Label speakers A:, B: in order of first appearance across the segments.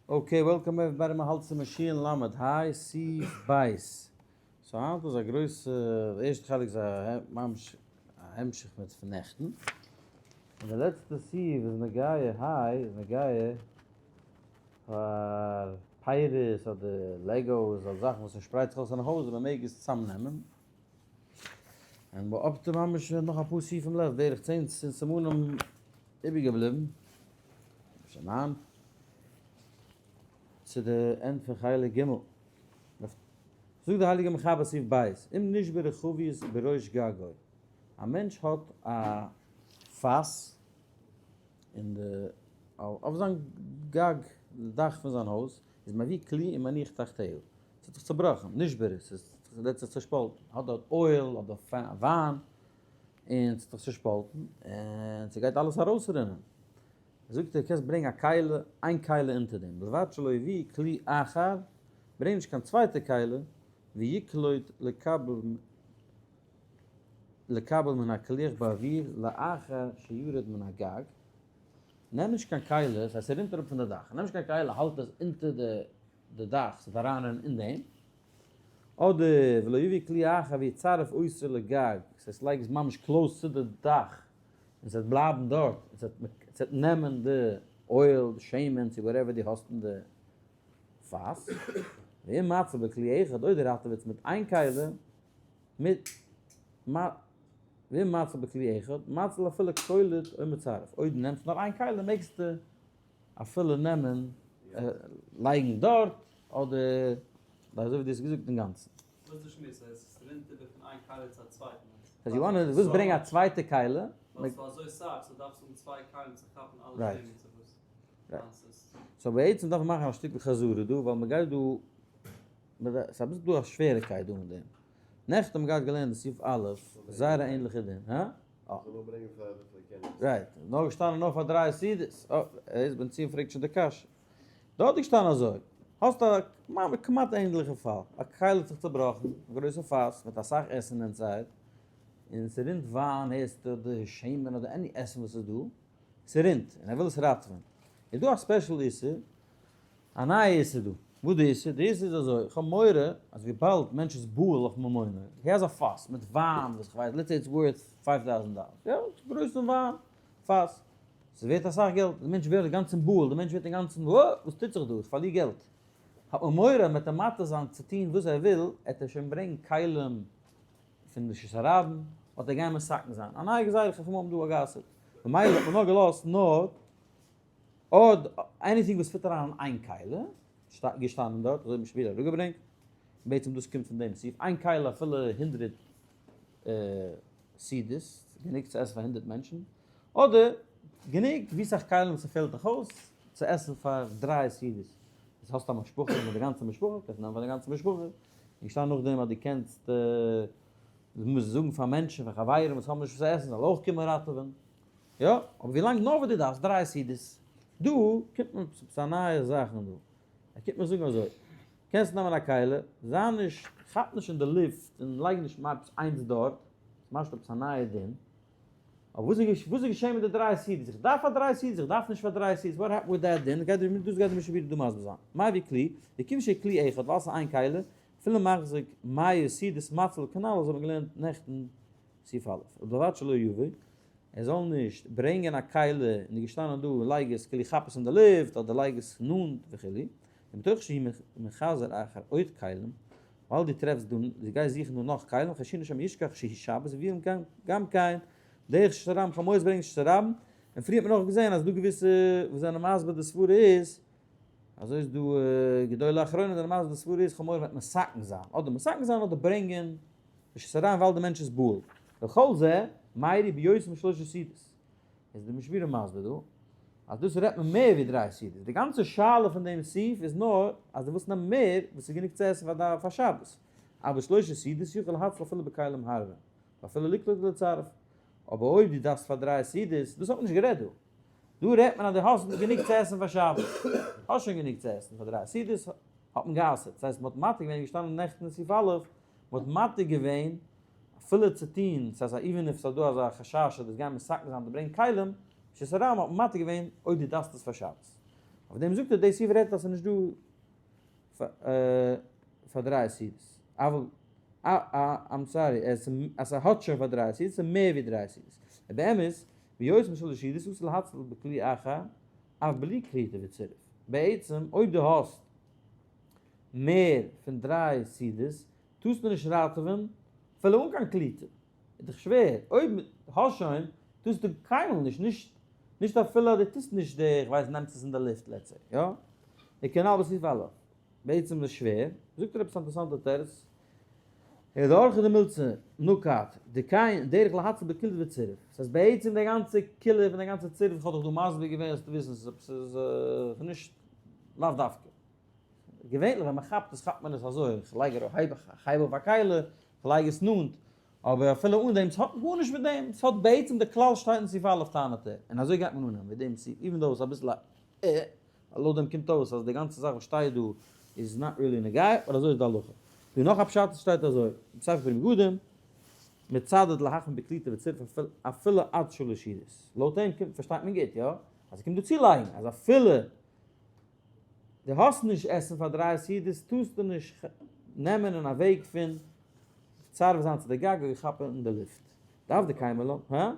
A: Okay, welcome everybody, מ'האלט צו מאשין למד היי סעיף בית. So היינט איז א גרויסע, די ערשטע חלק איז א ממש א המשך מיט פון נעכטן. און די לעצטע סעיף איז נוגע היי, איז נוגע פאר פירות אדער Legos אדער זאכן וואס ס'שפרייט זיך אויס אין הויז און מ'מעג עס צאמנעמען. און מ'האט ממש נאך אפאר סעיפים left, בערך 10 סימנים איבערגעבליבן. אפשר ניין. צו די end פון חלק ג'. זאגט די הייליגע מחבר סעיף ב', אם נשברה חבית בראש גגו, א מענטש האט א פאס אין די אויף זיין גג, די דאך פון זיין הויז, איז מביא כלי ומניח תחתיה, עס האט זיך צובראכן, נשברה, עס איז ווערט זיך צושפאלטן, האט דארט oil אדער וויין, און ס'האט זיך צושפאלטן, און ס'גייט אלעס ארויסרינען. זאגט ער, קענסט ברענגען א כלי, איין כלי אונטער דעם, בלבד שלא יביא כלי אחר, ברענג נישט קיין צווייטע כלי, ויקלוט לקבל לקבל מן הקליח באוויר לאחר שיורד מן הגג, נעם נישט קיין כלי, ס'הייסט ס'רינט אראפ פון די דאך, נעם נישט קיין כלי, האלט עס אונטער די דאך, ס'וועט אריינרינען אין דעם, אדער ולא יביא כלי אחר ויצרף אותו לגג, ס'הייסט לייג עס ממש close צו די דאך, און ס'וועט בלייבן דארט, און ס'וועט נעמען די oil, די שמן, צו whatever דו האסט אין די פאס, ואם מציל בכלי אחד, אויב דו ראטעוועסט מיט איין כלי, מיט, ואם מציל בכלי אחד, מציל אפילו קולט או מצרף, אויב דו נעמסט נאר איין כלי מעגסטו אפילו נעמען, לייגן דארט, אדער אזוי ווי דו האסט געזאגט אינגאנצן.
B: וואס איז די שמועס אז עס רינט איבער פון איין כלי צו א צווייטן?
A: אז you wanna, ווילסט ברענגען א צווייטע כלי.
B: ווייל ס'איז אזוי סאך, so דארפסטו האבן צוויי כלים צו כאפן אלע שמן צו וואס.
A: So בעצם דארף מען מאכן א שטיקל חזרה דא, ווייל מ'גייט דא, ס'איז אביסל דא א שוועריקייט דא אין דעם. נעכטן האבן מיר געהאט געלערנט די סעיף א', זייער א ענליכע דין, הא? Right, נאר געשטאנען נאר פאר דריי סעודות. אה, איז בן ציון פרעגט שוין די קשיא. דארט איז געשטאנען אזוי, האסט א כמעט ענליכע פאל, א כלי האט זיך צובראכן, א גרויסע פאס מיט אסאך עסן inside, און ס'רינט וויין הערסטו אדער שמן אדער any עסן וואס איז דא, ס'רינט, און ער וויל עס ראטעווען. איז דא א special איסור, א נייע איסור דא. וואס די איסור? די איסור איז אזוי, איך האב מורא אז וויבאלד מענטש איז בהול אויף ממונו, he has א פאס מיט וויין וואס איך ווייס, let's say it's worth 5000 דאלער, יא, גרויסן וויין פאס, ס'ווערט אסאך געלט, די מענטש ווערט אינגאנצן בהול, די מענטש ווערט אינגאנצן וואו, וואס טוט זיך דא, איך פארליר געלט. האט מען מורא מ'וועט אים מתיר זיין צו טון וואס ער וויל, עט ער שוין ברענגן כלים פון רשות הרבים, וועט ער גיין מתקן זיין. א נייע גזירה חכמים האבן דא גע'אסר'ט. ממילא האט מען נאר געלאזט נאר אויב anything וואס fit אריין אין איין כלי, געשטאנען דארט, אזוי האט משנה ברורה אראפגעברענגט, בעצם דאס קומט פון דעם סעיף, איין כלי אפילו 100 סעודות, גענוג צו עסן פאר 100 מענטשן, אדער גענוג ווי סאך כלים ס'פעלט דיך אויס צו עסן פאר דריי סעודות. דאס האסט א משפחה מיט די גאנצע משפחה, קענסט נעמען פאר די גאנצע משפחה, און געשטאנען נאכדעם אז דו קענסט מוזט זאגן פאר מענטשן, פאר חברים וואס האבן נישט וואס צו עסן, זאל אויך קומען ראטעווען. יא, אבער ווי לאנג נאר וואס דו דארפסט, דריי סעודות. דא קומט מען צו א נייע זאך דא. ער קומט מיר זאגן אזוי, קענסט נעמען א כלי, זיי נישט, כאפ נישט אין די לופט און לייג נישט עפעס איינס דארט, עס מאכט עפעס א נייע דין. אבער וואס איז וואס איז געשען מיט די דריי סעודות? איך דארף פאר דריי סעודות, איך דארף נישט פאר דריי סעודות, what happened with that דין? גייט דער דאס גייט דער משנה ברורה דא מסביר זיין. מביא כלי, וכיוון שכלי אחד, ווייל ס'איז איין כלי, אפילו מחזיק מאה סעודות מציל כנ"ל, אזוי האט מען געלערנט נעכטן סעיף א'. ובלבד שלא יביא, ער זאל נישט ברענגען א כלי, און איז געשטאנען דא און לייג עס כאילו כאפ עס אין די לופט אדער לייג עס נאנט וכו', ומתוך שהוא מחזר אחר עוד כלים, ווייל דו טרעפסט דא, דו גייסט זוכן דא נאך כלים, חיישינן שמא ישכח שהוא שבת והביאם גם כן, דרך רשות הרבים, חמור ברענגט רשות הרבים, און פריער האט מען אויך געזען אז דא געוויסע וואס זענען מסביר די סברה איז, אזוי איז דא גדולי האחרונים זענען מסביר די סברה איז חמור וועט מתקן זיין, אדער מתקן זיין אדער ברענגען רשות הרבים ווייל די מענטש איז בהול. וכל זה, מיירי ביותר משלושה סעודות. איז די משנה ברורה מסביר דא, אז דאס רעדט מען מער ווי דריי סעודות. די גאנצע שאלה פון דעם סעיף איז נאר אז דו ווילסט נעמען מער וואס איז גענוג צו עסן פאר דיין פאר שבת. אבער שלושה סעודות יכול להציל אפילו בכלים הרבה, ואפילו לקלוט ולצרף. אבער אויב דו דארפסט פאר דריי סעודות, דאס האט מען נישט גערעדט דא. דא רעדט מען אז דו האסט גענוג צו עסן פאר שבת. האסט שוין גענוג צו עסן פאר דריי סעודות, האט מען גע'אסר'ט. דאס הייסט מען האט מתיר געווען, געשטאנען נעכטן אין סעיף א', מען האט מתיר געווען אפילו צו טון, ס'הייסט אז even if ס'איז דא אזא חשש אז דאס גייען מתקן זיין די ברענג כלים, רשות הרבים האט מען מתיר געווען אויב דו דארפסט עס פאר שבת. אויף דעם זאגט ער, די סעיף רעדט אז ס'איז נישט דא פאר דריי סעודות. אבל, I'm sorry, אז ס'האט שוין פאר דריי סעודות, ס'איז מער ווי דריי סעודות. ובאמת, ביותר משלש סעודות אסור להציל בכלי אחר, אף בלי קליטה וצירוף. בעצם, אויב דו האסט מער פון דריי סעודות, טארסטו נישט ראטעווען אפילו אן קיין קליטה. איז דאך שווער, אויב האסט שוין, טוסטו קיינמאל נישט, נישט נישט אפילו אז דו טוסט נישט די, איך ווייס, נעמסט עס אין די לופט let's say, יא? וכנ"ל בסעיף א', בעצם איז שווער, זאגט ער עפעס א אינטערעסאנטע תירוץ, אלא דאורחא דמילתא נקט דכאין דרך להציל בקליטה וצירוף, ס'הייסט בעצם די גאנצע קילוף און די גאנצע צירוף וואס כ'האב דיך דא מסביר געווען זאלסטו וויסן ס'איז נישט לאו דווקא. געווענליך ווען מען כאפט עס כאפט מען עס אזוי, איך לייג ארויף, הייב איך הייב אויף א כלי, איך לייג עס נאנט, אבער אפילו אן דעם, ס'האט גארנישט מיט דעם, ס'האט בעצם די כלל שטייט אין סעיף א' טענה'ט ער, און אזוי גייט מען אננעמען מיט דעם סעיף, even though ס'איז אביסל א ע, ווייל לויט דעם קומט אויס אז די גאנצע זאך וואס שטייט דא איז not really נוגע, אבער אזוי איז די הלכה. דא נאך א פשט, עס שטייט אזוי, בספר פרי מגדים, מצדד להחמיר בקליטה וצירוף אפילו עד שלש סעודות. לויט דעם קומט, פארשטייט מען גוט, יא? אז ער קומט דא צולייגן אז אפילו דו האסט נישט עסן פאר דריי סעודות טארסטו נישט נעמען אין א וועג פון מצרף זיין צו די גג אדער כאפן אין די לופט. דארף די קיימא לן, הא?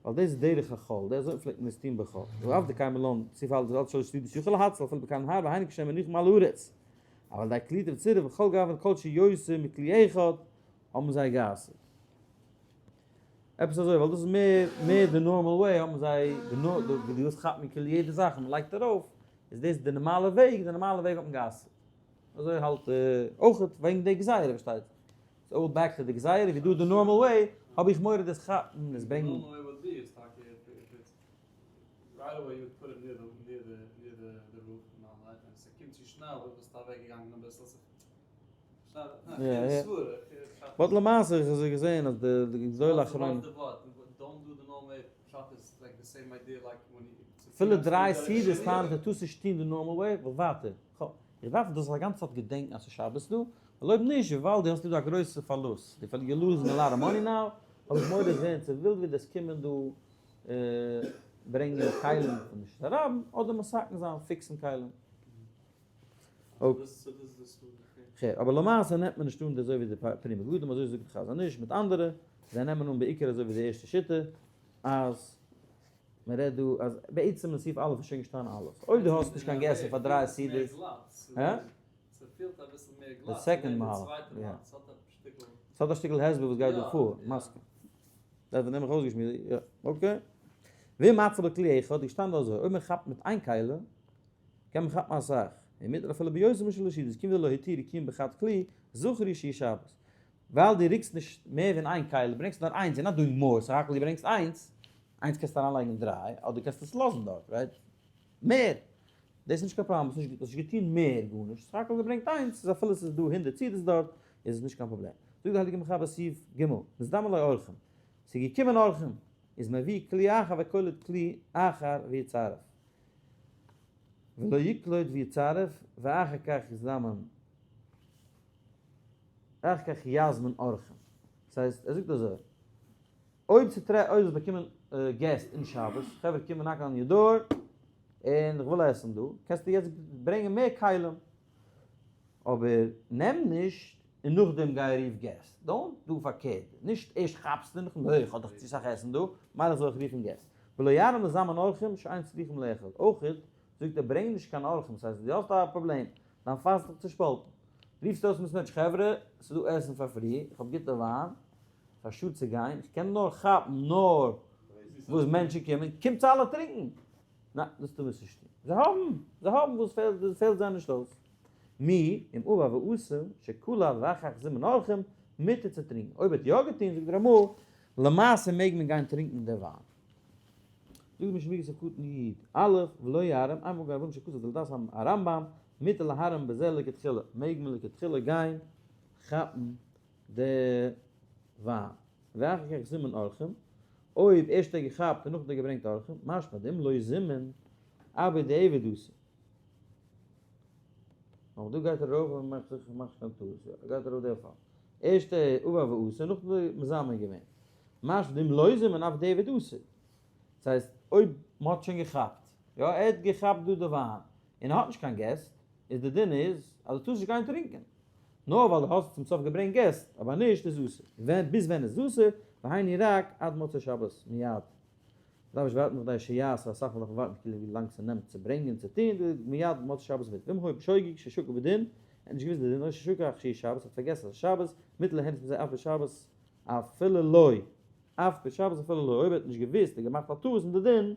A: ווייל דאס איז דרך החול, די אזוי פלעגט מען עס טון בחול. דארף די קיימא לן צו פאלן די שלש סעודות יוכל להציל אפילו בכמה הרבה היינו כשהם מניחים על הארץ. אבל די קליטה וצירוף וכל גוון כל שיותר מכלי אחד האבן זיי גע'אסר'ט. עפעס אזוי, ווייל דאס איז מער מער די normal way, האבן זיי די נאר די ווי דו ווילסט כאפן כאילו יעדע זאך און מ'לייגט ארויף, איז דאס די נארמאלע וועג, די נארמאלע וועג האט מען גע'אסר'ט. אזוי האלט אויך וועגן די גזירה פארשטייט זיך. It's all back to די גזירה, ווי דא די normal way, האב איך מורא דאס כאפן, עס ברענגן. But למעשה איך האב געזען אז די גדולי האחרונים. אפילו דריי סעודות טענה'ט ער טארסט נישט טון די normal way, ווייל ווייטער, איך דארף דאס א גאנצע צייט געדענקן אז ס'איז שבת דא, ווייל אויב נישט וויבאלד דו האסט דא א גרויסע פארלוסט, דו you're losing a lot of money now, האב איך מורא זעהן צו ווילד ווי דאס קומען דא ברענגען כלים פון רשות הרבים, אדער מתקן זיין פיקסן כלים. אבער למעשה נעמט מען נישט אן די אזוי ווי די פרי מגדים אזוי זאגט די חזון איש מיט אנדערע, זיי נעמען אן בעיקר אזוי ווי די ערשטע שיטה אז מען רעדט דא אז בעצם אין סעיף א' איז שוין געשטאנען אלעס, אויב דו האסט נישט קיין געסער פאר דריי סעודות, הא? די second מהלך, יא. ס'האט א שטיקל הסבר וואס גייט דא פאר, מסכים. דאס האט נעבעך אויסגעשמועסט, יא, okay. ואם מציל בכלי אחד, איז געשטאנען אזוי, אויב מען כאפט מיט איין כלי, קען מען כאפן אסאך, און מותר אפילו ביותר משלש סעודות, כיון דלא התירו כי אם בחד כלי, זכור הוא שהוא שבת. ווייל דו רוקסט נישט מער פון איין כלי, ברענגסט נאר איינס, you're not doing more, סך הכל דו ברענגסט איינס, איינס קענסטו אריינלייגן דריי, אדער קענסטו עס לאזן דארט, right? מער, דאס איז נישט קיין פראבלעם, האסט נישט געטון מער גארנישט, סך הכל געברענגט איינס, איז אפילו עס איז דא 100 סעודות דארט, איז עס נישט קיין פראבלעם. זאגט די הייליגע מחבר סעיף ג', נזדמן לו אורחים, ס'איז געקומען אורחים, איז מביא כלי אחר וקולט כלי אחר ויצרף. ולא יקלוט ויצרף ואחר כך יזדמן ואחר כך יזמין אורחים. דאס הייסט, ער זאגט אזוי, אויב ס'טרעפט, אויב זאלסט באקומען געסט אין שבת, חברה קומען knock on your door, און איך וויל עסן דא, קענסטו יעצט ברענגען מער כלים, אבער נעם נישט און נאכדעם גיי רוף געסט, don't do פארקערט, נישט ערשט כאפסטו נאכדעם, הוי איך האב דאך צו סאך עסן דא, מילא זאל איך רופן געסט. ולא ירעים לזמן אורחים שאין צריכים לאכול, אויכעט זאגט ער ברענג נישט קיין אורחים, ס'הייסט דו האסט א פראבלעם, דיין פאס איז דאך צושפאלטן, רופסט אויס מיט מענטש חברה, ס'איז דא עסן פאר free, איך האב גוטע וויין, ס'איז א שאד צו גיין, איך קען נאר כאפן נאר וואס מענטשן קומען, קומטס אלע טרינקן! ניין, דאס טאר מען נישט טון, זיי האבן, זיי האבן וואס פעלט, דאס פעלט זיי נישט אויס. מי אם אבה ועשה שקלה ואחר כך זימן אורחים, מותר צו טרינקן, אויב האט יא געטון, זאגט דער רמ"א, למעשה מעג מען גיין טרינקן די וויין. זאגט משנה ברורה סעיף קטן י א, ולא יערים, אין מגן אברהם שכתב לדעת הרמב"ם, מותר להערים בזה לכתחילה, מעג מען לכתחילה גיין כאפן די וויין, ואחר כך זימן אורחים, אויב ערשט האט ער געכאפט און נאכדעם געברענגט אורחים, משמע דאם לא זימן אבער דיעבד אסור. נאך דא גייט ער ארויף און מאכט זיך מאכט קיין טעות, יא ער גייט ארויף די פאל. ערשט עבר ועשה, נאכדעם מזמן געווען. משמע דאם לא זימן אף דיעבד אסור. דאס הייסט אויב מ'האט שוין געכאפט. יא, ער האט געכאפט דא די וויין, און ער האט נישט קיין געסט, איז די דין איז אז דו טארסט נישט גיין טרינקען. נאר ווייל דו האסט צום סוף געברענגט געסט, אבער נישט איז אסור. ווען ביז ווען איז אסור? והיינו רק עד מוצאי שבת, מיד. מ'דארף נישט ווארטן בכדי שיעשה, אסאך מאל דארף מען ווארטן כאילו ווי לאנג ס'נעמט צו ברענגען צו טון, דא איז מיד מוצאי שבת מיט ואם היה בשוגג ששקע בדין, ער האט נישט געוואוסט די דין או ששכח שהיא שבת, האט פארגעסן אז ס'איז שבת, מותר ליהנות מזה אף בשבת אפילו לא, אף בשבת אפילו לא, אויב ער האט נישט געוואוסט און געמאכט א טעות אין די דין,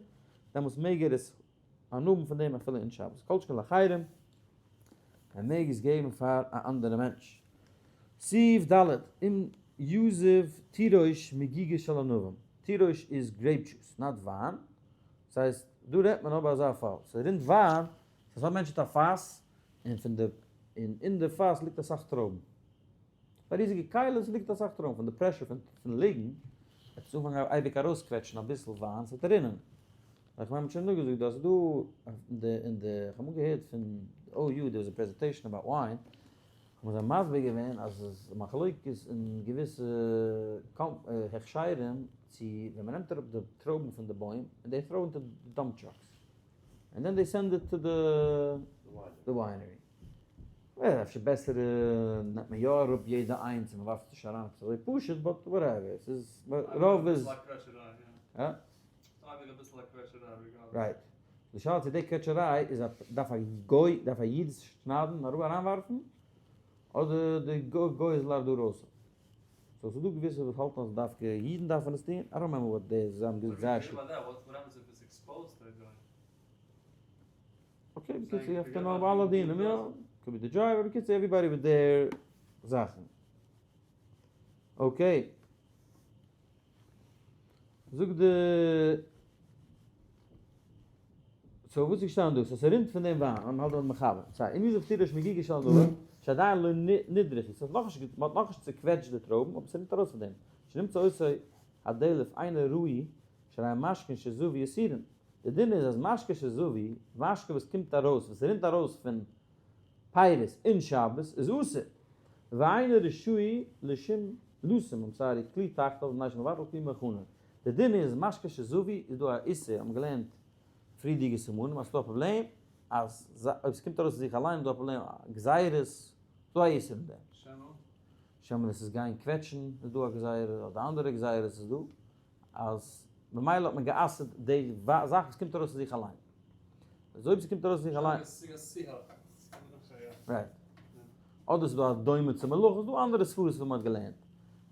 A: דעמאלטס מעג ער עס הנאה האבן פון דעם אפילו אין שבת, כל שכן לאחרים, ער מעג עס געבן פאר א אנדערע מענטש. סעיף ד', אם יזוב תירוש מגיגית של ענבים, תירוש איז grape juice, not וויין, דאס הייסט דא רעדט מען אויב אזא פאל, ס'רינט וויין, ס'איז א מענטש האט א פאס, און פון די, און אין די פאס ליגט אסאך טרויבן. ביי ריזיגע כלים ליגט אסאך טרויבן, פון די pressure פון ליגן, וועט עס אנפאנגען אייביג ארויסקוועטשן אביסל וויין, ס'וועט רינען. איך מיין מ'האט שוין נאכגעזאגט דא, ס'איז דא אין די, אין די, איך האב אמאל געהערט פון OU, there was a presentation about wine, האבן זיי מסביר געווען אז עס איז מחלוקת אין געוויסע הכשרים צו ווען מ'נעמט אראפ די טרויבן פון די בוים און they throw into the dump trucks and then they send it to the winery. אפשר בעסער נעמט מען יא אראפ יעדע איינס און מ'ווארפט עס נישט אריין עפעס אזוי פשוט but whatever ס'איז רוב איז. Right. די שאלה צו די קוועטשעריי איז א דארף א גוי דארף א איד עס שניידן און אריינווארפן אדער די גוי איז allowed ארויס. So ס'איז דא געוויסע וואס האלטן אז דווקא אידן דארפן עס טון, I don't remember what די זיי האבן געזאגט זייער שיטה. Okay בקיצור יו האוו טו נאו אלע דינים יא, could be the driver, בקיצור everybody with their זאכן. Okay. זאגט די so וואס איז געשטאנען דא? So ס'רינט פון דעם וויין, און מ'האלט דארט מחבר. סיי אם יזוב תירוש מגיגית של ענבים, שעדיין לא נדרכו, ס'האט נאכנישט, מ'האט נאכנישט צוקוועטשט די טרויבן, אבער ס'רינט ארויס פון דעם. שנמצא אותו הדלף אינו ראוי שהרי משקין שזבו אסורין. די דין איז אז משקה שזבו, משקה וואס קומט ארויס, וואס רינט ארויס פון פירות אין שבת, איז אסור. ואינו רשאי לשום לשום, I'm sorry, כלי תחתיו מפני שמבטל כלי מהכנה. די דין איז משקה שזבו איז דא א איסור, האבן געלערנט פריערדיגע סימנים אז ס'דא א פראבלעם אז אויב ס'קומט ארויס פון זיך אליין איז דא א פראבלעם גזירות, ס'דא א איסור אין דעם.
B: שמא?
A: שמא עס איז גיין קוועטשן איז דא א גזירה, אדער אנדערע גזירות איז דא, אז ממילא האט מען גע'אסר'ט די זאך וואס קומט ארויס פון זיך אליין. אז אויב ס'קומט ארויס פון זיך אליין. Right. אדער ס'איז דא א דומה צו מלאכה, ס'איז דא אנדערע סברות וואס מ'האט געלערנט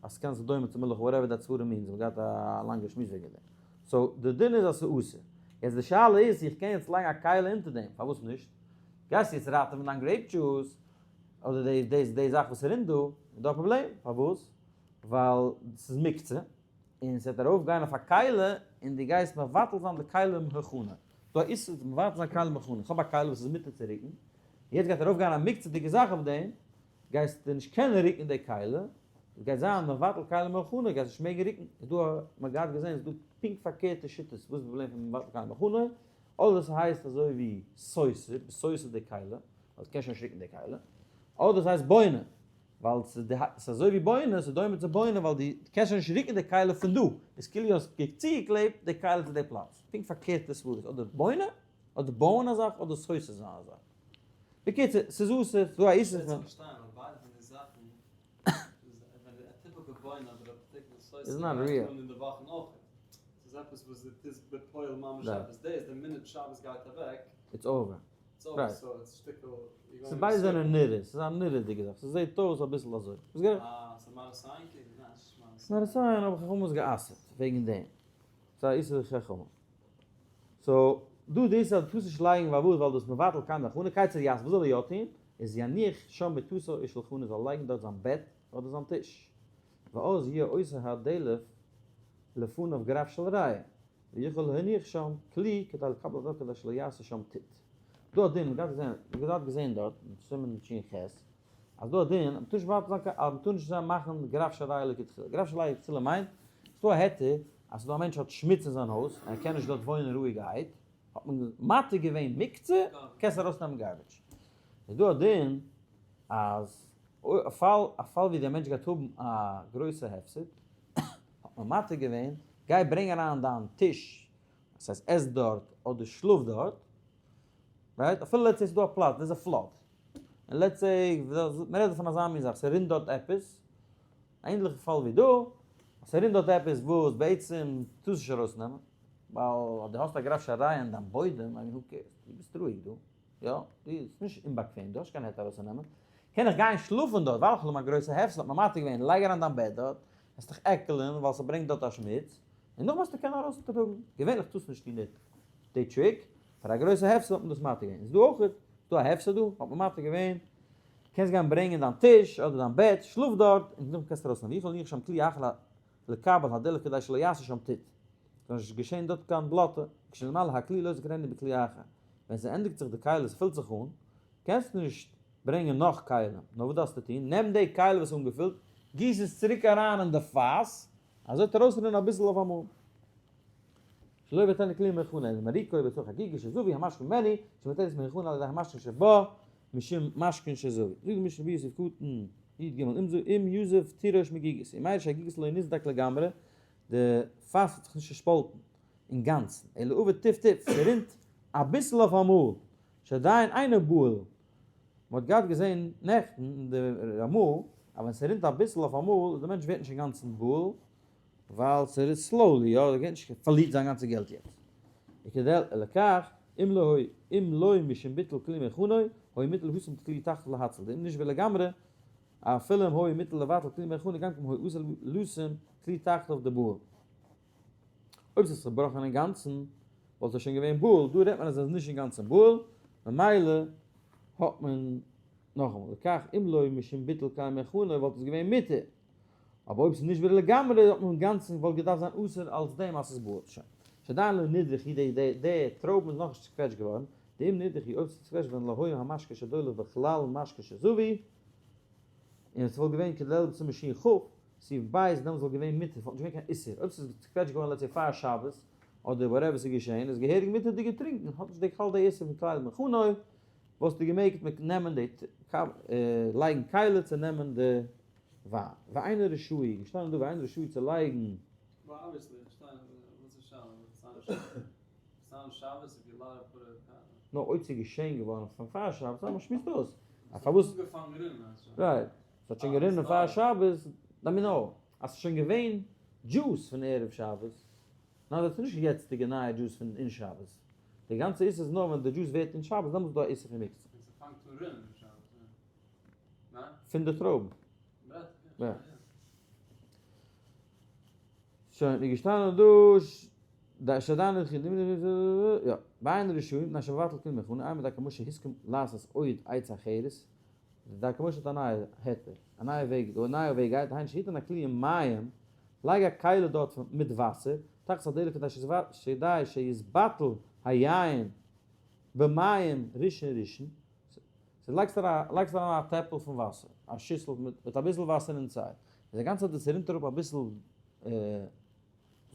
A: אז ס'קען זיין דומה צו מלאכה, whatever that סברה means, מ'האט געהאט א לאנגע שמועס וועגן דעם. So די דין איז אז ס'איז אסור. יעצט די שאלה איז צו איך קען יעצט לייגן א כלי אונטער דעם, פארוואס נישט? גייסטו יעצט ראטעווען דיין grape juice, אדער די די די זאך וואס ס'רינט דא, איז דא א פראבלעם, פארוואס? ווייל ס'איז מוקצה, און ס'וועט ארויף גיין אויף א כלי, און דו גייסט מבטל זיין די כלי מהכנה. דא א איסור צו מבטל זיין כלי מהכנה, איך האב א כלי וואס איז מותר צו רוקן, יעצט גייט ארויף גיין א מוקצה'דיגע זאך אויף דעם, גייסטו נישט קענען רוקן די כלי, עס גייט זיין מבטל כלי מהכנה, גייסט נישט מעגן רוקן, איז דא א, מען האט געהאט געזען איז דא פונקט פארקערטע שיטות, וואס איז די פראבלעם פון מבטל כלי מהכנה, אדער עס הייסט אזוי ווי סותר, ביסט סותר די כלי, ווייל דו קענסט שוין נישט רוקן די כלי, אדער עס הייסט בונה, ווייל ס'איז אזוי ווי בונה, ס'איז דומה צו בונה, ווייל דו קענסט שוין נישט רוקן די כלי פון דא, איז כאילו האסט צוגעקלעבט די כלי צו די פלאץ, פונקט פארקערטע סברות, אדער בונה, אדער בויען א זאך, אדער סותר זיין א זאך. בקיצור, ס'איז אסור, ס'איז דא א איסור פון. איז not real. It's over. ס'איז ביידע זענען נראה, ס'איז א נראה'דיגע זאך, ס'זעהט אויס אביסל אזוי. ביסט גערעכט. מראית עין האבן חכמים עס גע'אסר'ט וועגן דעם. ס'איז א איסור חכמים. So, דא די איסור אז דו טארסט נישט לייגן פארוואס ווייל דאס מבטל כלי מהכנה, כיצד יעשה וואס זאל ער יא טון? איז יניח שם מטתו או שלחנו זאל לייגן דארט זיין בעט אדער זיין טיש. ואז יהיה אותו הדלף לפניו גרף של רעי. ויכול להניח שם כלי כדי לקבל הדלף כדי שלא יעשה שם טיט. דא א דין, מ'האט געזען, מ'האט געזען דארט אין סימן ש"ח, אז דא א דין, אז מ'טאר נישט מבטל זיין קיין, אז מ'טאר נישט זיין מאכן גרף של רעי לכתחילה. גרף של רעי לכתחילה מיינט, ס'דא א היתר אז ס'דא א מענטש האט שמוץ אין זיין הויז און ער קען נישט דארט וואוינען רואיגערהייט, האט מען מתיר געווען מוקצה, קענסט ארויסנעמען garbage. איז דא א דין אז א פאל, א פאל ווי דער מענטש גייט האבן א גרויסע הפסד, האט מען מתיר געווען, גיי ברענג אריין דיין טיש, ס'הייסט עס דארט אדער שלאף דארט, right? אפילו let's say ס'איז דא א פלאץ, דאס איז א flood, און let's say, מ'רעדט דא פון אזא מין זאך, ס'רינט דארט עפעס, א ענדליכע פאל ווי דא, אז ס'רינט דארט עפעס וואס בעצם טארסט נישט ארויסנעמען, ווייל אז דו האסט א גרף של רעי אין דיין בוידעם, I mean who cares, דו ביסט רואיג דא, יא, דו איז נישט אומבאקוועם, דו האסט קיין היתר ארויסצונעמען, קען איך גיין שלאפן דארט, ווייל איך האב א גרויסע הפסד האט מען מתיר געווען, לייג אריין דיין בעט דארט, וועסט דיך עקלען ווייל ס'ברענגט דארט א שמוץ, און נאכדעם וועסטו קענען ארויסטראגן, געווענליך טארסטו נישט טון די trick, פאר א גרויסע הפסד האט מען דאס מתיר געווען, איז דא אויך דא א הפסד דא, האט מען מתיר געווען, קענסט גיין ברענגען דיין טיש אדער דיין בעט, שלאף דארט, און נאכדעם קענסטו ארויסנעמען, ויכול להניח שם כלי אחר לקבל הדלק כדי שלא יעשה שם טיט, זאל נישט געשען דארט קיין בלאטע, כשנתמלא הכלי לא יזכרנו בכלי אחר, ווען ס'ענדיגט זיך די כלי, ס'פילט זיך אן, קענסט נישט ברענגען נאך כלים, נאר וואס דארפסטו טון, נעם די כלי וואס איז אנגעפילט, גיס עס צוריק אריין אין די פאס, אזוי וועט ארויסרינען אביסל אויף אמאל. שלא יבטלנו כלי מהיכנא אלא מריקו בתוך הגיגית שזווי המשקין ממנו, שמבטלת מהיכנא על ידי המשקין שבה משום משקין שזווי. זאגט די משנה ברורה סעיף קטן י ג אם יזוב תירוש מגיגית, אם מיירש הגיגית לא נסדק לגמרי, די פאס האט זיך נישט צעשפאלטן אינגאנצן, אלא עובר טיף טיף, ס'רינט אביסל אויף אמאל, שעדיין אינו בהול, מען האט געהאט געזען נעכטן אין די רמא אז ווען ס'רינט אביסל אויף אמאל איז די מענטש ווערט נישט אינגאנצן בהול ווייל ס'רינט slowly, יא, ער גייט נישט פארלירט זיין גאנצע געלט יעצט. וכדל לכך, אם לא אם לא משום ביטול כלי מהיכנו, היה מותר להסים כלי תחתיו להציל, דאם נשבר לגמרי, אפילו אם היה מותר לבטל כלי מהיכנו גם כן היה אסור לשים כלי תחתיו דבהול. אויב ס'איז צובראכן אינגאנצן וואלט עס שוין געווען בהול, דא רעדט מען אז עס איז נישט אינגאנצן בהול, ממילא האט מען נאכאמאל, לכך אם לא משום ביטול כלי מהיכנו וואלט עס געווען מותר, אבער אויב ס'איז נישט בהול לגמרי האט מען אינגאנצן וואלט געדארפט זיין אסור אלס דעם אז ס'איז בהול. שוין. שעדיין לא נדרכו די די די טרויבן איז נאכנישט צוקוועטשט געווארן, דאם נדרכו אויב ס'איז צוקוועטשט געווארן לא היה המשקה שדולף בכלל משקה שזווי, און עס וואלט געווען כדלהלן בסימן שכ, סעיף ב', דעמאלטס וואלט געווען מותר, ס'וואלט נישט געווען קיין איסור, אויב ס'איז צוקוועטשט געווארן let's say פאר שבת, אדער whatever ס'איז געשען, איז געהעריג מותר'דיג געטרינקען, האט נישט די כלל די איסור פון כלי מהיכנו, וואלסטו געמעגט מיט נעמען די לייגן כלי צו נעמען די וויין. ואינו רשאי, געשטאנען דא ואינו רשאי צו לייגן. נאר אויב ס'איז געשען געווארן פון פאר שבת, אז מ'שמועסט אויס אז פארוואס. right, ס'האט שוין גערינען פאר שבת, let me know אז ס'איז שוין געווען דזשוס פון ערב שבת, ניין דאס איז נישט יעצטיגע נייע דזשוס פון אין שבת, די גאנצע איסור איז נאר ווען די דזשוס ווערט אין שבת דעמאלטס איז דא א איסור פון מוקצה. פון די טרויבן. יא. שוין איז געשטאנען דא שעדיין לא התחיל יא ואין רשאי מפני שמבטל כלי מהיכנו אימא דרכי משה הסכים לעשות עוד עצה אחרת די דרכי משה האט א נייע היתר א נייע וועג די נייע וועג גייט דהיינו שיתן הכלי עם מים לייג א כלי דארט מיט וואסער תחת הדלק כדי שיתבטל היין במים ראשון ראשון סאו לייגסט אריין לייגסט אריין א טעפל פון וואסער א שיסל מיט אביסל וואסער inside און די גאנצע צייט עס רינט אראפ אביסל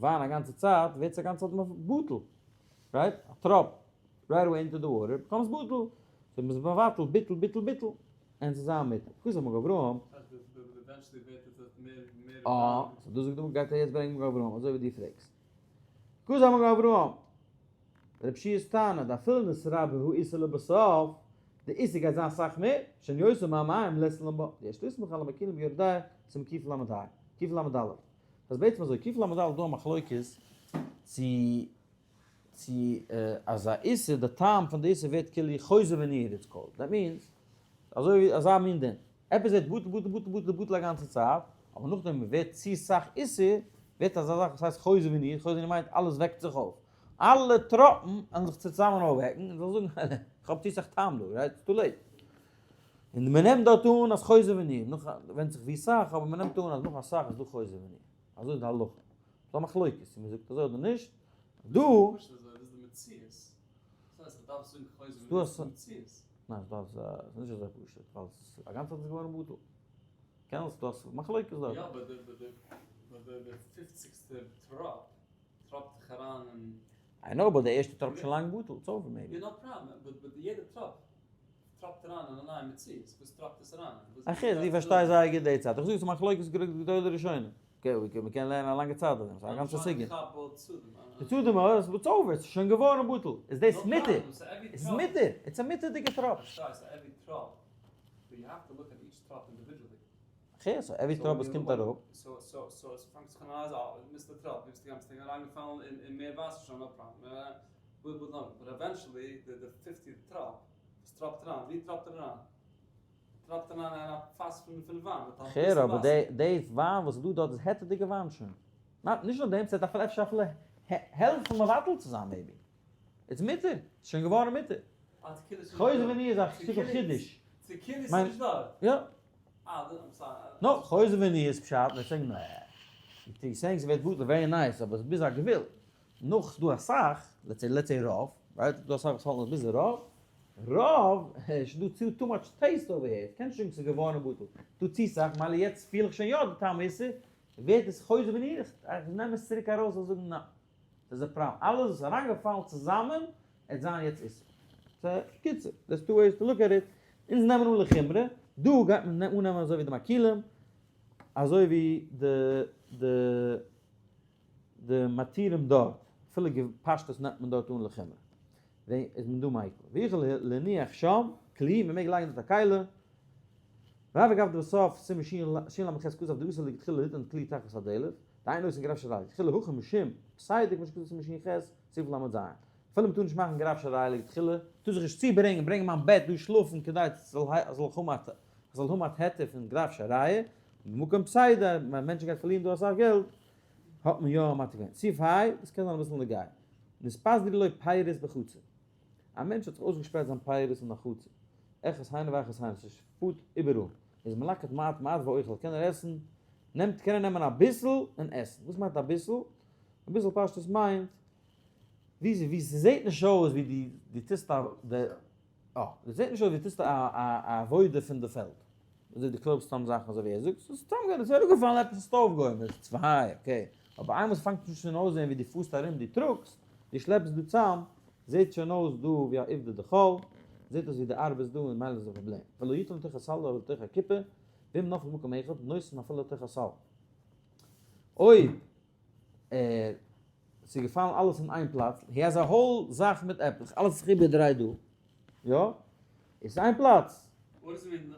A: וויין א גאנצע צייט ווערט עס א גאנצע צייט בטל right א טראפ right away into the water becomes בטל so מ'איז מבטל ביטול ביטול ביטול און ס'איז זיין מיטל כתב מגן אברהם אה so דאס זאגט די גמרא גייט ער יעצט ברענגען מגן אברהם אזוי ווי דו פרעגסט כתב מגן אברהם רב שיע'ס טענה דאפילו נתרבה האיסור לבסוף די איסור גייט זיין אסאך מער שאין יותר מהמים לית לן בה יש לסמוך על המקילים ביורה דעה סימן קל ה קל ד. ס'איז בעצם אזוי, קל ד איז דא א מחלוקת צו צו אז א איסור, די טעם פון די איסור ווערט כאילו חוזר וניעור it's called, that means אזוי ווי אזא מין דין, עפעס ווערט בטל בטל בטל בטל בטל א גאנצע צייט, אבער נאכדעם ווערט צו סאך איסור, ווערט אזא זאך וואס הייסט חוזר וניעור, חוזר וניעור מיינט אלעס וועקט זיך אויף, אלע טראפן וועלן זיך צוזאמען אויפוועקן און זאלן זאגן איך האב צו סאך טעם דא, right? It's too late. און מען נעמט דארט אן אז חוזר וניעור, נאך, ווענדט זיך ווי סאך, אבער מען נעמט אן אז נאך אסאך איז דא חוזר וניעור. אזוי איז די הלכה. ס'איז א מחלוקת צו מען זאגט אזוי אדער נישט. דא.
B: פשוט אזוי, דאס איז די מציאות. דאס הייסט איך דארף זאגן חוזר וניעור איז די מציאות.
A: ניין, ס'איז דא א, ס'איז נישט אזוי פשוט, ווייל ס'איז א גאנצע צייט איז געווארן בטל. קענסט, דו האסט מחלוקת דארט.
B: יא, אבער די, די, די פופציגסטע טראפ טראפט זיך אריין אין.
A: I know, but די ערשטע טראפ איז שוין לאנג בטל, it's over maybe.
B: יא, no problem, but but יעדע טראפ טראפט אריין אין א נייע מציאות, וואס טראפט עס אריין?
A: אחי, דו פארשטייסט זייער גוט די צד, איך זאג עס איז מחלוקת גדולי ראשונים, okay? Okay, מ'קען לערנען א לאנגע צייט אויף דעם, ס'איז א גאנצע סוגיא. די צדדים איז it's over, ס'איז שוין געווארן בטל. איז דאס מותר? עס איז מותר, it's א מותר'דיגע טראפ. Okay, so every טראפ וואס קומט אראפ. כ'הער, אבער די וויין וואס איז דא דארט איז היתר'דיגע וויין שוין. ניין, נישט נאר דעם, ס'וועט אפילו אפשר אפילו העלפן מבטל צו זיין maybe. It's מותר, ס'איז שוין געווארן מותר. חוזר וני איז א שטיקל חידוש. יא. נו, חוזר וני איז פשט, let's say נע. די saying ס'ווערט בטל, very nice, אבער ביז א גבול. נאך ס'דא אסאך, let's say let's say רוב, right? ס'דא אסאך וואס האלטן אז ביז רוב, רוב, איז דא צו too much taste over here, קענסט שוין ס'איז געווארן בטל, דא צו סאך, מילא יעצט פיל איך שוין יא די טעם איסור, ווערט עס חוזר וני, איך נעם עס צוריק ארויס און זאג נא, ס'איז א פראבלעם, אלעס וואס איז אריינגעפאלן צוזאמען עט זיין יעצט איסור. סא קיצור, there's two ways to look at it, אונז נעמען אן לחומרא, דא גייט מען אננעמען אזוי ווי די מקילים, אזוי ווי די די די מתירים דארט, אפילו פשטות נעמט מען דארט אן לחומרא, ווען איז מען דא מיקל? ויכול להניח שם כלי, מען מעג לייגן דארט א כלי, ואף אגב דבסוף סימן של"ח כתב דאסור לכתחילה ליתן כלי תחת הדלת, דאין עושין גרף של ראיה לכתחילה הכא משום פסיידא כמו שכתוב סימן ש"ח סעיף ל"ז, אפילו מען טאר נישט מאכן גרף של ראיה לכתחילה, טאר זיך נישט צוברענגען, ברענגען מיין בעט דא שלאפן כדי ס'זאל האבן א היתר פון גרף של ראיה, במקום פסיידא, מענטשן גייט פארלירן דא אסאך געלט, האט מען יא מתיר געווען. סעיף ה', דאס קען זיין אביסל נוגע. נתפזרו לו פירות בחצר. א מענטש האט זיך אויסגעשפרייט זיין פירות אין א חצר. אחת הנה ואחת הנה, ס'איז פארט איבעראל. איז מלקט מעט מעט ואוכל, קען ער עסן, נעמט, קען ער נעמען אביסל און עסן. וואס מיינט אביסל? אביסל פשטות מיינט, ווי ווי ס'זעט נישט אויס ווי דו דו טוסט א די אה, ס'זעט נישט אויס ווי דו טוסט א א עבודה פון די פעלד. אזוי דו קלויבסט סתם זאכן אזוי ווי ער זאגט, ס'איז סתם געווען, ס'איז אראפגעפאלן עפעס האסטו אויפגעהויבן, עס איז צוויי, okay. אבער איינמאל ס'פאנגט שוין אויסזען ווי דו פארסט ארום, דו טראגסט, דו שלעפסט דא צאם, זעט שוין אויס דא ווי א עובדא דחול, זעט אויס ווי דו ארבעסט דא און מילא איז א פראבלעם. ולא יתן לתוך הסל אלא לתוך הקופה, ואם נפל במקום אחד, נותן אפילו לתוך הסל. אויב ער ס'איז געפאלן אלעס אין איין פלאץ, he has a whole זאך מיט עפלעך, אלעס האט זיך איבערגעדרייט דא, יא? איז איין פלאץ.
B: What does it mean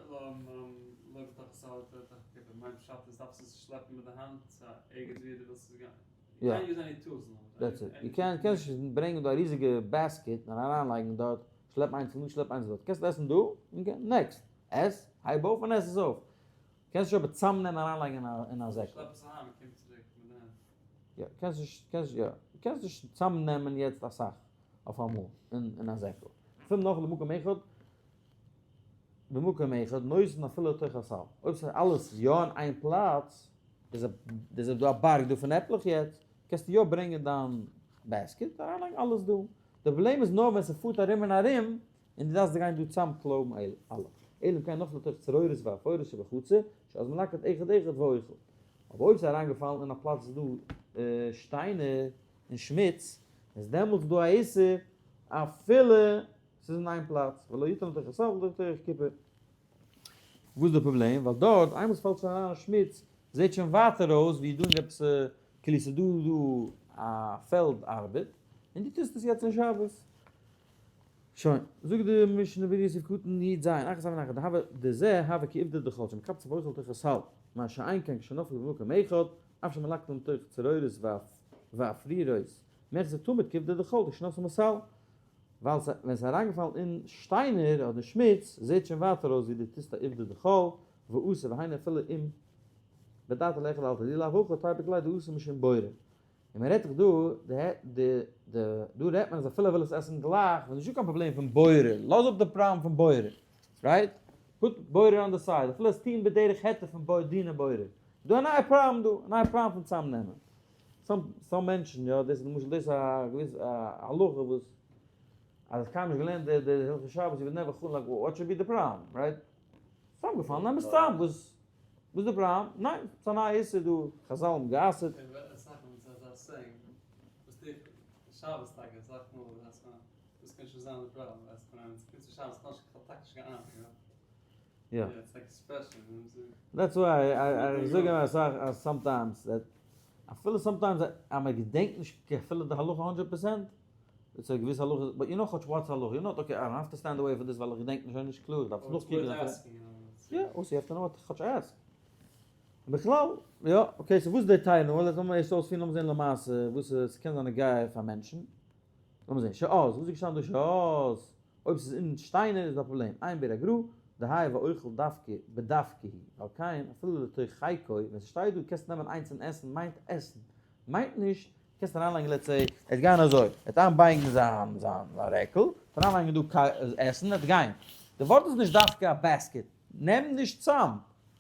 B: לא בתוך הסל אלא לתוך הקופה? מיין פשט איז דארפסט עס שלעפן מיט די האנט צו ערגעץ ווי דו ווילסט עס גיין. You can't use any tools now.
A: That's it. You can't, קענסט נישט ברענגען דא א ריזיגע basket און אריינלייגן דארט, שלעפ איינס פון דא שלעפ איינס דארט. קענסט עסן דא, און next. עס, הייב אויף און עס עס אויף. קענסט נישט אבער צאמנעמען אריינלייגן אין א זעקל.
B: שלעפ עס אהיים און קום צוריק מיט די הענט.
A: יא, קענסט נישט, קענסט יא, קענסט נישט צאמנעמען יעצט אסאך אויפאמאל אין א זעקל. אפילו נאך למקום אחד, במקום אחד, נותן אפילו לתוך הסל. אויב ס'איז אלעס יא אין איין פלאץ, איז איז דא א בארג דא פון עפלעך יעצט, קענסטו יא ברענגען דיין basket, אריינלייגן אלעס דא. די פראבלעם איז נאר ווען ס'פארט ארום און ארום, און דו דארפסט גיין דא צאמקלויבן אלע. אלא אם כן נפל לתוך צרורות ועפרות שבחצר, שאז מלקט אחד אחד ואוכל. אבער אויב ס'איז אריינגעפאלן אין א פלאץ וואס איז דא שטיינער און שמוץ, איז דעמאלטס דא א איסור אפילו ס'איז אין איין פלאץ, ולא יתן לתוך הסל ולא לתוך קופה. וואס איז די פראבלעם? ווייל דארט איינמאל ס'פאלט שוין אריין א שמוץ, זעט שוין ווייטער אויס ווי דא אין עפעס כאילו ס'איז דא דא א פעלד ארבעט, און דו טוסט עס יעצט אין שבת. שוין, זאגט די משנה ברורה סעיף קטן י ז, אחת אבן אחת, דהוה דזה הוה כעובדא דחול, שמקבצן ואוכל לתוך הסל, מה שאין כן כשנפל במקום אחד, אף שמלקטן לתוך צרורות ועפרירות, מחזי תמיד כעובדא דחול דשנתן בסל, ווייל ווען ס'איז אריינגעפאלן אין שטיינער אדער שמוץ, זעט שוין ווייטער אויס ווי דו טוסט א עובדא דחול, ואסור והיינו אפילו אם בדעתו לאכול לאלתר דאי לאו הכי תיפוק ליה דאסור משום בורר. און מען רעדט דאך דא, די די דא רעדט מען אז אפילו ער וויל עס עסן גלייך, איז נישטא קיין פראבלעם פון בורר, לאז אפ די פראבלעם פון בורר, right? Put בורר on the side, אפילו עס טוהן בדרך היתר פון בורר, דיני בורר. דא א נייע פראבלעם דא, א נייע פראבלעם פון צאמנעמען. Some some מענטשן, יא, דאס איז למשל דאס איז א געוויסע א הלכה וואס אז איך קיינמאל נישט געלערנט די די הלכות שבת, you would never חלום like what should be the problem, right? צאמגעפאלן, נעם עס צאם, וואס וואס איז די פראבלעם? ניין, ס'איז א נייע איסור דא, חזל האבן גע'אסר'ט.
B: אסאך מאל איז אזא saying, וואס טו איך שבת טאקע, אסאך מאל ווייסט מען, דאס קען שוין זיין די פראבלעם, ווייסט מען, ווען ס'קומט צו שבת, כ'האב טאקע נישט קיין אהנונג, יא.
A: יא. That's why איך זאג אים אסאך אז sometimes that אפילו sometimes אז מען געדענקט נישט אפילו די הלכה 100%, איז א געוויסע הלכה, but you know כאטש what's הלכה, you know okay I have to stand away פון דאס ווייל איך געדענק נישט נישט קלאר, איך דארף עס נאכקוקן. יא, also you have to know כאטש ask. בכלל, יא, okay, so וואס איז די טיילונג? לאמיר ערשט אויספירן, לאמיר זען למעשה וואס עס קען זיין נוגע פאר מענטשן. לאמיר זען, שעות, וואס איז געשטאנען דא שעות? אויב ס'איז אין שטיינער איז דא א פראבלעם, עיין באר הגר"א, דהאי ואוכל דווקא בדווקא היא, ועל כן אפילו לתוך חיקו, ווען ס'שטייט דא קענסט נעמען איינס און עסן מיינט עסן, מיינט נישט קענסט אריינלייגן let's say, ער וועט גיין אזוי, ער וועט איינבייגן זיין זיין רעקל, אריינלייגן דא עסן, ער וועט גיין. די ווארט איז נישט דווקא א basket, נעם נישט צאם,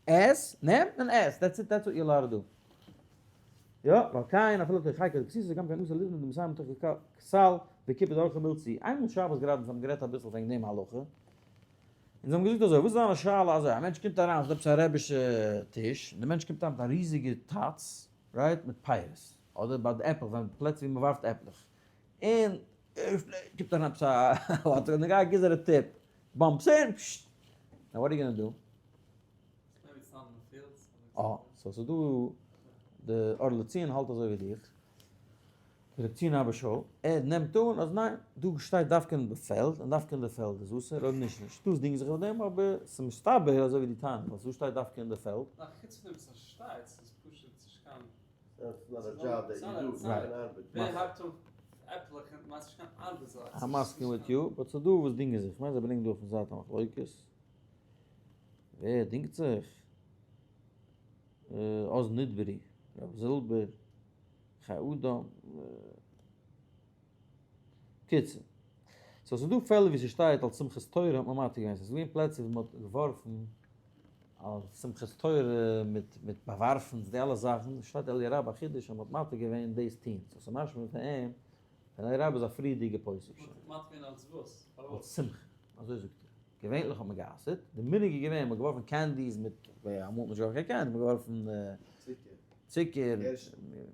A: עס, נעם און עס, that's it, that's what you allowed to do. יא, ועל כן אפילו לתוך חיקו דכסיסא גם כן אסור ליתן דמסיים מתוך כסל וכיפה דאורחא מילצי. איינמאל שבת גראדע אונז האבן גערעדט אביסל וועגן דעם הלכה, און זיי האבן געזאגט אזוי, וואס איז דיינע שאלה אזוי, א מענטש קומט אריין, ס'איז דא עפעס א רעבישע טיש, און די מענטש קומט אריין מיט א ריזיגע טאץ, right, מיט פירות, אדער ביי די עפל, ווען פלעצער ווי מ'ווארפט עפלעך, און ער קומט אריין עפעס א וואטער, און די guy gives ער א tip, bumps אין, פששש, now what are you gonna do? אה, so ס'איז דא די אור לציון האלט אזוי ווי דיך, די רב ציון אבא שאול, ער נעמט אן אז ניין, דא שטייט דווקא אין די פעלד, און דווקא אין די פעלד איז אסור, אויב נישט נישט. דאס דינגט זיך אויף דעם, אבער ס'איז מסתבר אזוי ווי די טענה, ווייל ס'דא שטייט דווקא אין די פעלד.
B: ניין, חוץ פון דעם וואס עס שטייט, ס'איז פשוט נישט קיין.
A: I'm מסכים with you, but ס'דא וואס דינגען זיך, כ'מיין זיי ברענגען דא אויפן זייט א מחלוקת. ווער דינגט זיך? אז נדברי, רב זילבער, חיי אדם, קיצור. so ס'איז דא פעלער ווי ס'שטייט אלס שמחת תורה האט מען מתיר געווען, ס'איז געווען פלעצער ווי מ'האט געווארפן אלס שמחת תורה מיט מיט באווארפן די אלע זאכן, שטייט אלי' רבה א חידוש אז מ'האט מתיר געווען דאס טוהן, so ס'איז משמע פון אים ווען אלי' רבה איז א פריערדיגע פוסק שוין.
B: מתיר געווען אלס וואס?
A: אלס שמחה, אזוי זאגט ער. געווענליך האט מען גע'אסר'ט, די מנהג איז געווען מ'האט געווארפן candies מיט, אמאל האט מען נישט געווארפן קיין candy, מ'האט געווארפן צוקער,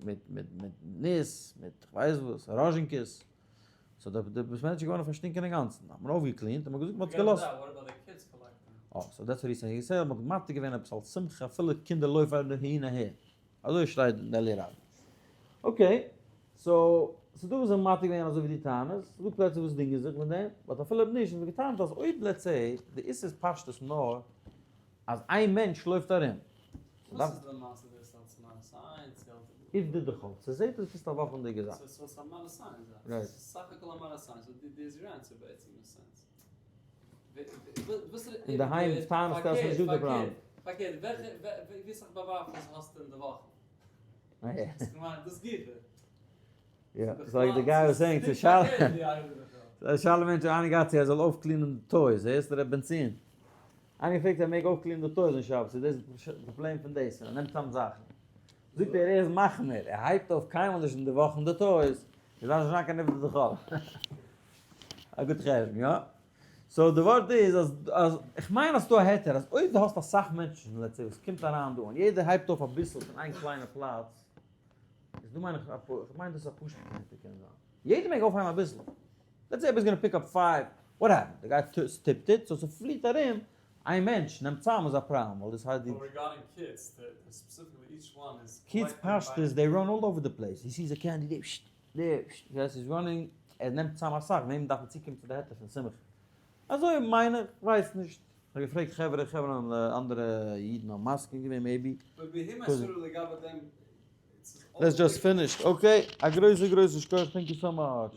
A: מיט מיט מיט ניס, מיט כ'ווייס וואס, ראזשינקעס, so די די בית מדרש איז געווארן פארשטינקען אינגאנצן, האט מען אויפגע clean ט און מ'האט געזאגט מ'האט עס געלאזט. אה, so that's what he said, he said מ'האט מתיר געווען עפעס אלס שמחה אפילו קינדער לויפן אהין אהער. אזוי שטייט אין די רב. okay, so, ס'איז דא וואס זענען מתיר געווען אזוי ווי די טענות, ס'איז דא פלעצער וואס דינגען זיך מיט דעם, but אפילו אויב נישט, האבן זיי געטענה'ט אז אויב let's say די איסור איז פשטות נאר אז איין מענטש לויפט ארום.
B: וואס איז למעשה דאס אלס מראית עין צו אלס.
A: איף די דחול, ס'זעט אויס ביסט א וואכענדיגע זאך.
B: ס'איז א מראית עין זאך. ס'איז סך הכל א מראית עין, so די איז your answer בעצם אין א sense.
A: אינדערהיים טענה'סטו אז ס'נישט דא די פראבלעם.
B: פארקערט, וועלכע, ווי סאך באווארפענס האסטו אין די וואכן? דאס גופא.
A: יא, so like the guy was saying צו שאלה מענטש איינער געהאט צו ער זאל אויפ clean ען די toys, הערסט ר' בנציון? איינער געפרעגט ער מעג אויפ clean ען די toys אין שבת, איז דאס די פראבלעם פון דאס, ער נעמט צאם זאכן. זאגט ער ער איז מחמיר, ער הייבט אויף קיינמאל נישט אין די וואכן די toys, עס דארף נישט זיין קיין עובדא דחול. א גוט חשבון, יא? so די ווארט איז אז אז איך מיין אז ס'דא א היתר אז אויב דו האסט אסאך מענטשן let's say וואס קומט אריין דא און יעדער הייבט אויף אביסל פון איין קליינע פלאץ איז דא מיין איך א איך מיין דאס איז א פשוט'ע היתר קען זיין יעדער מעג אויפהייבן אביסל let's say everybody's gonna pick up five what happened די guy tipped it so ס'פליעט ארום איין מענטש נעמט צאם איז א פראבלעם ווייל דאס הייסט די kids פשטות they run all over the place he sees a candy they פששט דער פששט איז running ער נעמט צאם אסאך וועם דארף מען צוקומען צו די היתר פון שמחה אזוי מיין איך כ'ווייס נישט כ'האב געפרעגט חברה חברה אנדערע אידן האבן מסכים געווען maybe. Let's just finish okay א גרויסע גרויסע שכוח thank you so much.